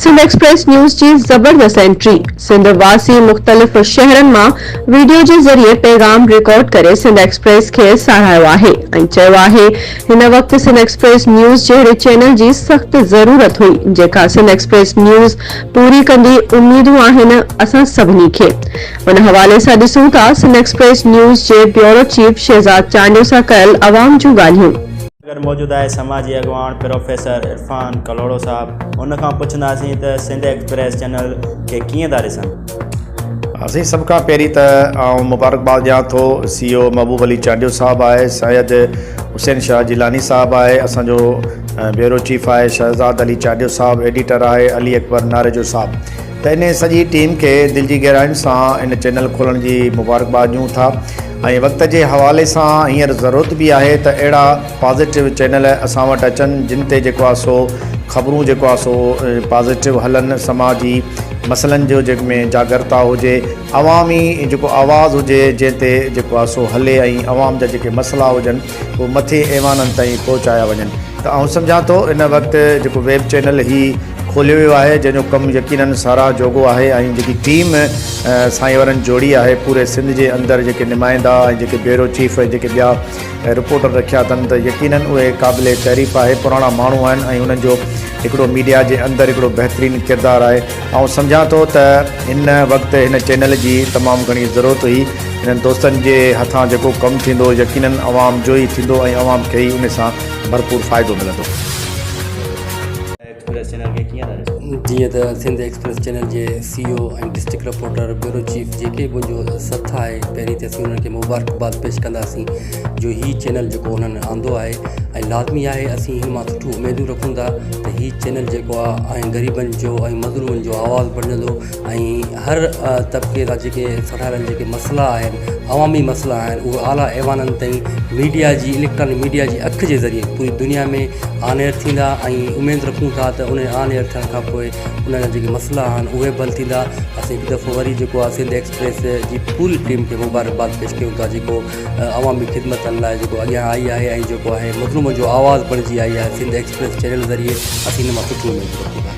Sindh express news جي زبردست entry, Sindh واسي مختلف شهرن مان ويڊيو جي ذريعي پيغام رڪارڊ ڪري سنڌ ايڪسپريس کي ساراهيو آهي ۽ چيو آهي هن وقت سنڌ ايڪسپريس نيوز جهڙي چينل جي سخت ضرورت هئي جيڪا سنڌ ايڪسپريس نيوز پوري ڪندي اميدون آهن اسان سڀني کي ان حوالي سان ڏسون ٿا سنڌ ايڪسپريس نيوز جي بيورو چيف شهزاد چانڊيو سان ڪيل عوام جون ڳالهيون. گڏ موجود آهي سماجي اڳواڻ پروفيسر عرفان ڪلهوڙو صاحب ان کان پڇنداسين ته سنڌ ايڪسپريس چينل کي ڪيئن ٿا ڏسن. سائين سڀ کان پهرين ته آئون مبارڪباد ڏيان ٿو سي او محبوب علي چانڊيو صاحب آهي سيد حسين شاهه جيلاني صاحب آهي اسان جو بيورو چيف آهي شهزاد علي چانڊيو صاحب ايڊيٽر آهي علي اڪبر ناريجو صاحب ته انهي سڄي ٽيم کي دل جي گهراين سان ان چينل کولڻ جي مبارڪباد ڏيون ٿا ۽ وقت جي حوالي سان هينئر ضرورت به آهي ته اهڙا پازيٽو چينل اسان وٽ اچن جن تي جيڪو آهي سو خبرون جيڪو آهي سو پازيٽو هلن سماجي مسئلن جو جنهن ۾ جاڳرتا هجي عوامي جيڪو آواز هجي جنهن تي جيڪو آهي سو هلي ۽ عوام جا جيڪي مسئلا هجن اهي مٿي ايوانن تائين پهچايا وڃن ته آئون سمجهان ٿو ان وقت جيڪو ويب چينل هي کوليو ويو آهي جنهن جو ڪم يقينن ساراهه جوڳو آهي ۽ جيڪي ٽيم سائين وارن جوڙي آهي پوري سنڌ جي اندر جيڪي نمائندا ۽ جيڪي بيورو چيف ۽ جيڪي ٻيا رپورٽر رکيا اٿن ته يقينن اهي قابل تعريف آهي پراڻا ماڻهو آهن ۽ انهن جو هڪڙو ميڊيا جي اندر هڪڙو بهترين ڪردار آهي آئون سمجهان ٿو ته هن وقت هن چينل جي تمام گهڻي ضرورت هئي هنن دوستن جي هٿان جيڪو ڪم ٿيندو يقينن عوام جو ئي ٿيندو ۽ عوام کي ئي ان سان ڀرپور فائدو ملندو. ايڪسپريس چينل کي ڪيئن ٿا ڏسو؟ جيئن ته سنڌ ايڪسپريس چينل جي سي او ۽ ڊسٽرڪٽ رپورٽر بيورو چيف جيڪي به منهنجو سٿ آهي پهرين ته اسين انهن کي مبارڪباد پيش ڪنداسين جو هي چينل جيڪو انهن آندو آهي ۽ لازمي آهي اسين هن مان سٺيون اميدون رکون ٿا ته هي چينل جيڪو آهي ۽ غريبن جو ۽ مظلومن جو آواز بڻجندو ۽ هر طبقي سان جيڪي سٺاريل جيڪي مسئلا آهن عوامي مسئلا آهن اهي اعليٰ ايوانن تائين ميڊيا جي اليڪٽرانڪ ميڊيا جي اک جي ذريعي پوري دنيا ۾ آن ايئر ٿيندا ۽ اميد رکون ٿا ته ان آن ايئر ٿيڻ کان پوء انهن جا جيڪي مسئلا آهن اهي به حل ٿيندا. اسين هڪ دفعو وري جيڪو آهي سنڌ ايڪسپريس جي پوري ٽيم کي مبارڪباد پيش ڪيون ٿا جيڪو عوامي خدمتن لاء جيڪو اڳيان آئي آهي ۽ جيڪو آهي مظلومن جو آواز بڻجي آئي آهي سنڌ ايڪسپريس چينل ذريعي اسين ان مان سٺيون اميدون رکون ٿا.